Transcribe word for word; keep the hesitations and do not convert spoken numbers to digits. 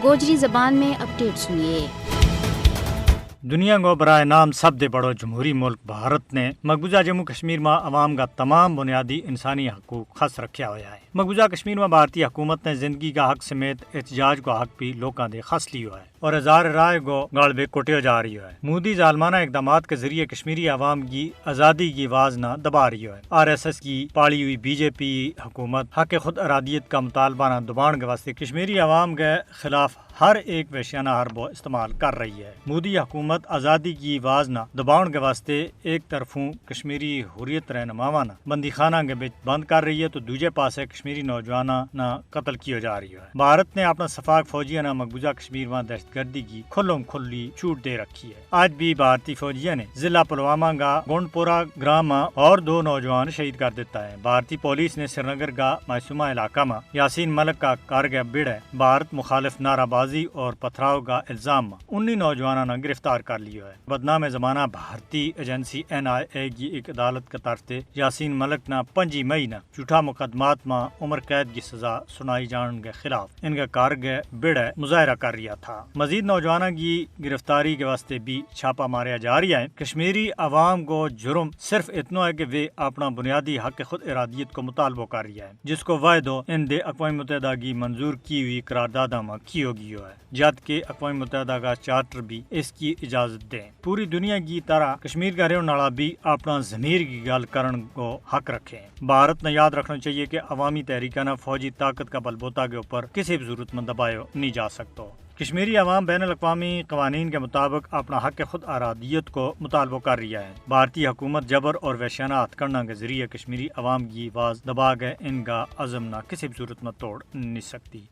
گوجری زبان میں اپڈیٹ سنیے۔ دنیا کو برائے نام سب دے بڑو جمہوری ملک بھارت نے مقبوضہ جموں کشمیر ما عوام کا تمام بنیادی انسانی حقوق خاص رکھیا ہویا ہے۔ مقبوضہ کشمیر ما بھارتی حکومت نے زندگی کا حق سمیت احتجاج کو حق بھی لوکاں دے خاص لیو ہے اور اظہار رائے کو گال بھی کٹیو جا رہیو ہے۔ مودی ظالمانہ اقدامات کے ذریعے کشمیری عوام کی آزادی کی آواز نا دبا رہیو ہے۔ آر ایس ایس کی پاڑی ہوئی بی جے پی حکومت حق خود ارادیت کا مطالبہ نا دبان کے واسطے کشمیری عوام کے خلاف ہر ایک ویشیانہ حربو استعمال کر رہی ہے۔ مودی حکومت آزادی کی آواز نا دباؤن کے واسطے ایک طرفوں کشمیری حریت رہنماواں نا بندی خانہ کے بچ بند کر رہی ہے تو دوجے پاسے کشمیری نوجواناں نا قتل کیو جا رہیو ہے۔ بھارت نے اپنا سفاک فوجیاں نا مقبوضہ کشمیر ما دہشت گردی کی کھلم کھلی چھوٹ دے رکھی ہے۔ آج بھی بھارتی فوجیاں نے ضلع پلوامہ کا گونڈ پورا گرام ما اور دو نوجوان شہید کر دیتا ہے۔ بھارتی پولیس نے سرینگر کا معصومہ علاقہ ما یاسین ملک کا کار کے بڑ ہے بھارت مخالف نعرہ بازی اور پتھراؤ کا الزام ما انہیں نوجواناں نا گرفتار کر لیو ہے۔ بدنام زمانہ بھارتی ایجنسی این آئی اے کی ایک عدالت کے طرف تے یاسین ملک نا پنجی مئی نا جھوٹا مقدمات ما عمر قید کی سزا سنائی جان کے خلاف ان کے کار کے بڑ ہے مظاہرہ کر رہیا تھا۔ مزید نوجواناں کی گرفتاری کے واسطے بھی چھاپا ماریا جا رہیا ہے۔ کشمیری عوام کو جرم صرف اتنو ہے کہ ویہ اپنا بنیادی حق خود ارادیت کو مطالبو کر رہیا ہے جس کو واحد ہو ان دے اقوام متحدہ کی منظور کی ہوئی قرار داداں ما کیو گیو ہے، جد کہ اقوام متحدہ کا چارٹر بھی اس کی اجازت دیں۔ پوری دنیا کی طرح کشمیر کا رہن والا بھی اپنا ضمیر کی گل کرن کو حق رکھے۔ بھارت نا یاد رکھنو چاہیے کہ عوامی تحریکاں نا فوجی طاقت کا بلبوتا کے اوپر کسی بھی ضرورت ما دبایو نہیں جا سکتو۔ کشمیری عوام بین الاقوامی قوانین کے مطابق اپنا حق خود ارادیت کو مطالبو کر رہیا ہے۔ بھارتی حکومت جبر اور ویشیانہ ہتھ کرنا کے ذریعے کشمیری عوام کی آواز دبا کے ان کا عزم نا کسی بھی ضرورت ما توڑ نہیں سکتی۔